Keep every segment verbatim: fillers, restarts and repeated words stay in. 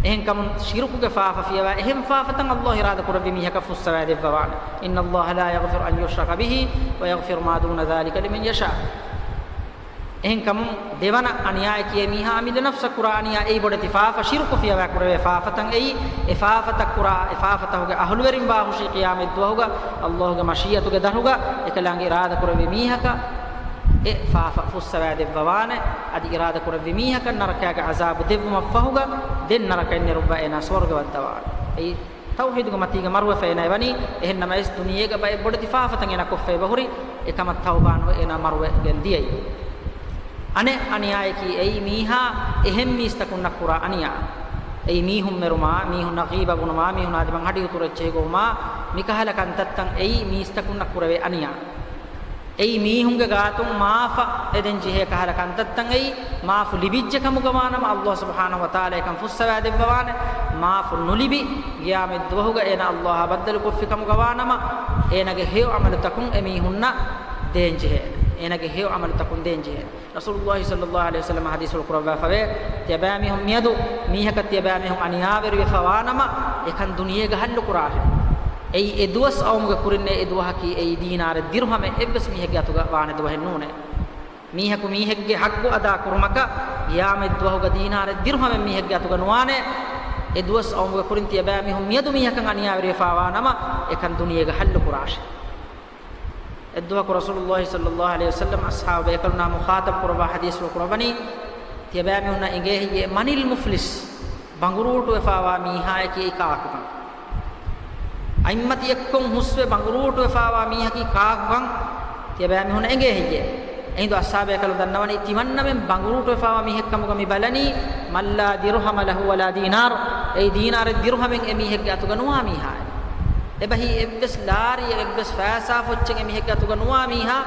އެހެންކަމުން ޝިރުކުގެ ފާފަ ފިޔަވާ އެހެން ފާފަތައް ﷲ އިރާދަ ކުރެއްވި މީހަކަށް ފުއްސަވާ ދެއްވަވާނެ. إن الله لا يغفر أن يشرك به ويغفر ما دون ذلك لمن يشاء. އެހެންކަމުން ދެވަނަ އަނިޔާއަކީ އެ މީހާ އަމިއްލަ ނަފްސަށް ކުރާ އަނިޔާ އެއީ ބޮޑެތި ފާފަ، ޝިރުކު ފިޔަވާ ކުރެވޭ ފާފަތައް އެއީ، އެ ފާފަތައް ކުރާ، އެ ފާފަތަކުގެ އަހުލުވެރިން ވާހުށީ ޤިޔާމަތް ދުވަހުގަ ﷲގެ މަޝީއަތުގެ ދަށުގަ އެކަލާނގެ އިރާދަ ކުރެއްވި މީހަކަށް އެ ފާފަ ފުއްސަވާ ދެއްވަވާނެ. އަދި އިރާދަ ކުރެއްވި މީހަކަށް ނަރަކާގެ ޢަޒާބު ދެއްވުމަށްފަހުގަ ދެން ނަރަކައިން ނެރުއްވާ އޭނާ ސުވަރުގެ ވައްދަވާނެ. އެއީ ތައުޙީދުގެ މަތީގަ މަރުވެފަ އޭނާ އެވަނީ، އެހެން ނަމަވެސް ދުނިޔޭގަ ބައެއް ބޮޑެތި ފާފަތައް އޭނާ ކޮށްފަ އެބަހުރި، އެކަމަށް ތައުބާނުވެ އޭނާ މަރުވެގެން ދިޔައީ. އަނެއް އަނިޔާއަކީ އެއީ މީހާ އެހެން މީސްތަކުންނަށް ކުރާ އަނިޔާ. އެއީ މީހުން މެރުމާ، މީހުންނަށް ޣީބަ ބުނުމާ، މީހުނާ ދިމާ ހަޑިހުތުރު އެއްޗެހި ގޮވުމާ، މިކަހަލަ ކަންތައްތައް އެއީ މީސްތަކުންނަށް ކުރެވޭ އަނިޔާ. އެއީ މީހުންގެ ގާތުން މާފަށް އެދެން ޖެހޭ ކަހަލަ ކަންތައްތައް އެއީ، މާފު ލިބިއްޖެ ކަމުގަ ވާނަމަ، ﷲ ސުބްޙާނަހޫ ވަތަޢާލާ އެކަން ފުއްސަވާ ދެއްވަވާނެ. މާފު ނުލިބި، ޤިޔާމަތް ދުވަހުގަ އޭނާ ﷲއާ ބައްދަލުކޮށްފި ކަމުގަ ވާނަމަ، އޭނާގެ ހެޔޮ ޢަމަލުތަކުން އެ މީހުންނަށް ދޭން ޖެހޭނެ. އޭނާގެ ހެޔޮ ޢަމަލުތަކުން ދޭން ޖެހޭނެ. ރަސޫލުﷲ ޞައްލަﷲ ޢަލައިހި ވަސައްލަމަ ޙަދީޘްފުޅު ކުރައްވާފަވޭ، ތިޔަބައިމީހުން މިއަދު މީހަކަށް ތިޔަބައިމީހުން އަނިޔާވެރިވެފަ ވާނަމަ، އެކަން ދުނިޔޭގަ ޙައްލު ކުރާށޭ. އެއީ އެ ދުވަސް އައުމުގެ ކުރިންނޭ، އެ ދުވަހަކީ އެއީ ދީނާރެއް ދިރުހަމެއް އެއްވެސް މީހެއްގެ އަތުގަ ވާނެ ދުވަހެއް ނޫނޭ. މީހަކު މީހެއްގެ ޙައްޤު އަދާ ކުރުމަކަށް ޤިޔާމަތް ދުވަހުގަ ދީނާރެއް ދިރުހަމެއް މީހެއްގެ އަތުގަ ނުވާނެ. އެ ދުވަސް އައުމުގެ ކުރިން ތިޔަބައިމީހުން މިއަދު މީހަކަށް އަނިޔާވެރިވެފަ ވާނަމަ، އެކަން ދުނިޔޭގަ ޙައްލު ކުރާށޭ. އެއްދުވަހަކު ރަސޫލުﷲ ޞައްލަﷲ ޢަލައިހި ވަސައްލަމަ އަޞްޙާބު ބޭކަލުންނާ މުޚާޠަބު ކުރައްވާ ޙަދީޘްފުޅު ކުރައްވަނީ، ތިޔަބައިމީހުންނަށް އެނގޭ ހެއްޔޭ، މަނިލް މުފްލިސް، ބަނގުރޫޓުވެފަވާ މީހާއަކީ އެއީ ކާކުކަން؟ އަތްމަތިއެއްކޮށް ހުސްވެ ބަނގުރޫޓުވެފަވާ މީހަކީ ކާކުކަން ތިޔަބައިމީހުންނަށް އެނގޭ ހެއްޔޭ؟ އެހިނދު އަޞްޙާބު ބޭކަލުން ދަންނަވަނީ، ތިމަންނަމެން ބަނގުރޫޓުވެފަވާ މީހެއްކަމުގަ މި ބަލަނީ، مَنْ لَا دِرْهَمَ لَهُ وَلَا دِينَارٌ، އެއީ ދީނާރެއް ދިރުހަމެއް އެމީހެއްގެ އަތުގަ ނުވާ މީހާއެއް. އެބަހީ އެއްވެސް ލާރިއެއް، އެއްވެސް ފައިސާ ފޮއްޗެއް އެމީހެއްގެ އަތުގަ ނުވާ މީހާ،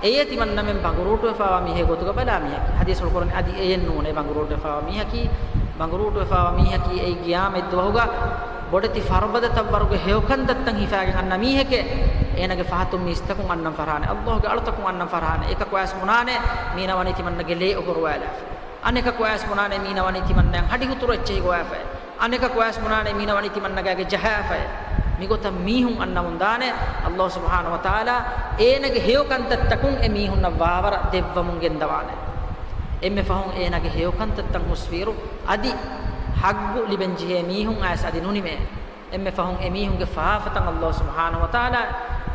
އެޔޭ ތިމަންނަމެން ބަނގުރޫޓުވެފަވާ މީހެއް ގޮތުގަ ބަލާ މީހަކީ. ޙަދީޘްފުޅު ކުރަނީ އަދި އެޔެއް ނޫނޭ ބަނގުރޫޓުވެފަވާ މީހަކީ. ބަނގުރޫޓުވެފަވާ މީހަކީ އެއީ ޤިޔާމަތް ދުވަހުގަ ބޮޑެތި ފަރުބަދަތައް ވަރުގެ ހެޔޮކަންތައްތައް ހިފާގެން އަންނަ މީހެކޭ. އޭނާގެ ފަހަތުން މީސްތަކުން އަންނަން ފަށާނެ، ﷲގެ އަޅުތަކުން އަންނަން ފަށާނެ. އެކަކު އައިސް ބުނާނެ، މީނަ ވަނީ ތިމަންނަގެ ލޭ އޮހޮރުވާލާފަ. އަނެކަކު އައިސް ބުނާނެ، މީނަ ވަނީ ތިމަންނައަށް ހަޑިހުތުރު އެއްޗެހި ގޮވާފައޭ. އަނެކަކު އައިސް ބުނާނެ، މީނަ ވަނީ ތިމަންނަގާގެ ޖަހާފައޭ. މިގޮތަށް މީހުން އަންނަމުން ދާނެ، ﷲ ސުބްޙާނަހޫ ވަތަޢާލާ އޭނަގެ ހެޔޮ ކަންތައްތަކުން އެ މީހުންނަށް ވާވަރަށް ދެއްވަމުން ގެންދަވާނެ. އެންމެ ފަހުން އޭނާގެ ހެޔޮ ކަންތައްތައް ހުސްވިއިރު، އަދި ޙައްޤު ލިބެން ޖެހޭ މީހުން އައިސް އަދި ނުނިމޭ. އެންމެ ފަހުން އެ މީހުންގެ ފާފަތައް ﷲ ސުބްޙާނަހޫ ވަތަޢާލާ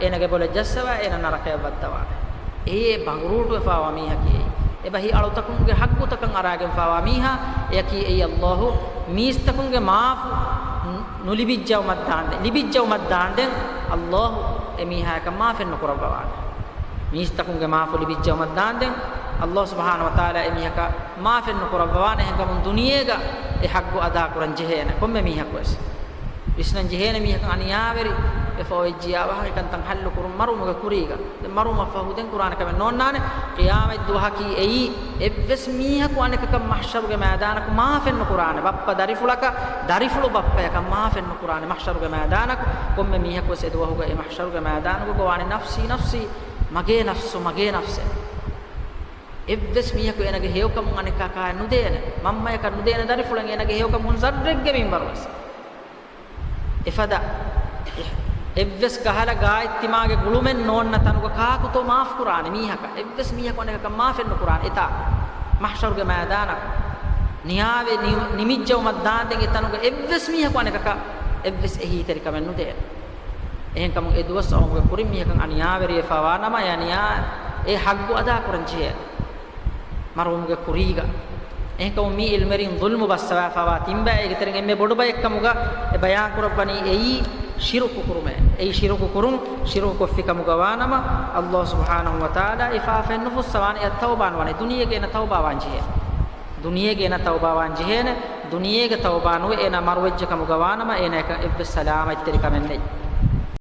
އޭނާގެ ބޮލަށް ޖައްސަވާ އޭނާ ނަރަކަޔަށް ވައްދަވާނެ. އެއީ ބަނގުރޫޓުވެފަވާ މީހަކީ އެއީ. އެބަހީ އަޅުތަކުންގެ ޙައްޤުތަކަށް އަރާގެންފަވާ މީހާ، އެއަކީ އެއީ ﷲ މީސްތަކުންގެ މާފު ނު-، ނުލިބިއްޖައުމަށްދާންދެން، ލިބިއްޖައުމަށްދާންދެން ﷲ އެ މީހާޔަކަށް މާފެއް ނުކުރައްވަވާނެ. މީސްތަކުންގެ މާފު ލިބިއްޖައުމަށްދާންދެން ﷲ ސުބްޙާނަހޫ ވަތަޢާލާ އެ މީހަކަށް މާފެއް ނުކުރައްވަވާނެ. އެހެންކަމުން ދުނިޔޭގަ އެ ޙައްޤު އަދާކުރަން ޖެހޭނެ ކޮންމެ މީހަކުވެސް. ވިސްނަން ޖެހޭނެ މީހަކަށް އަނިޔާވެރި ވެފަ އޮވެއްޖިޔާ ވަހަށް އެކަންތައް ޙައްލު ކުރުން މަރުވުމުގެ ކުރީގަ. ދެން މަރުވުމަށްފަހު ދެން ކުރާނެ ކަމެއް ނޯންނާނެ. ޤިޔާމަތް ދުވަހަކީ އެއީ އެއްވެސް މީހަކު އަނެކަކަށް މަޙްޝަރުގެ މައިދާނަކު މާފެއް ނުކުރާނެ. ބައްޕަ ދަރިފުޅަކަށް، ދަރިފުޅު ބައްޕަޔަކަށް މާފެއް ނުކުރާނެ މަޙްޝަރުގެ މައިދާނަކު. ކޮންމެ މީހަކުވެސް އެ ދުވަހުގަ އެ މަޙްޝަރުގެ މައިދާނުގަ ގޮވާނެ ނަފްސީ ނަފްސީ، މަގޭ ނަފްސު، މަގޭ ނަފްސޭ. އެއްވެސް މީހަކު އޭނަގެ ހެޔޮކަމުން އަނެކަކާ ނުދޭނެ، މަންމަޔަކަށް ނުދޭނެ، ދަރިފުޅަށް އޭނަގެ ހެޔޮކަމުން ޒައްރެއްގެ މިންވަރުވެސް. އެފަދަ އެއްވެސް ކަހަލަ ގާތްތިމާގެ ގުޅުމެއް ނޯންނަ ތަނުގަ ކާކުތޯ މާފުކުރާނެ މީހަކަށް؟ އެއްވެސް މީހަކު އަނެކަކަށް މާފެއް ނުކުރާނެ. އެތާ މަޙްޝަރުގެ މައިދާނަކު ނިޔާވެ ނި-، ނިމިއްޖައުމަށްދާންދެން އެ ތަނުގަ އެއްވެސް މީހަކު އަނެކަކަށް އެއްވެސް އެހީތެރިކަމެއް ނުދޭނެ. އެހެންކަމުން އެ ދުވަސް އައުމުގެ ކުރިން މީހަކަށް އަނިޔާވެރިވެފަ ވާނަމަ، އެ އަނިޔާ އެ ޙައްޤު އަދާކުރަން ޖެހޭ. މަރުވުމުގެ ކުރީގަ. އެހެންކަމުން މި ޢިލްމުވެރިން ޒުލްމު ބައްސަވާފަވާ ތިން ބައެއްގެ ތެރެއިން އެންމެ ބޮޑު ބައެއްކަމުގަ އެ ބަޔާންކުރައްވަނީ އެއީ ޝިރުކު ކުރުމޭ. އެއީ ޝިރުކު ކުރުން، ޝިރުކު ކޮށްފިކަމުގަ ވާނަމަ، ﷲ ސުބްޙާނަހޫ ވަތަޢާލާ އެ ފާފައެއް ނުފުއްސަވާނެ. އެއަށް ތައުބާ ނުވާނެ. ދުނިޔޭގަ އޭނަ ތައުބާވާން ޖެހޭ. ދުނިޔޭގަ އޭނަ ތައުބާވާން ޖެހޭނެ. ދުނިޔޭގަ ތައުބާ ނުވެ އޭނަ މަރުވެއްޖެ ކަމުގަ ވާނަމަ، އޭނަޔަކަށް އެއްވެސް ސަލާމަތްތެރިކަމެއް ނެތް.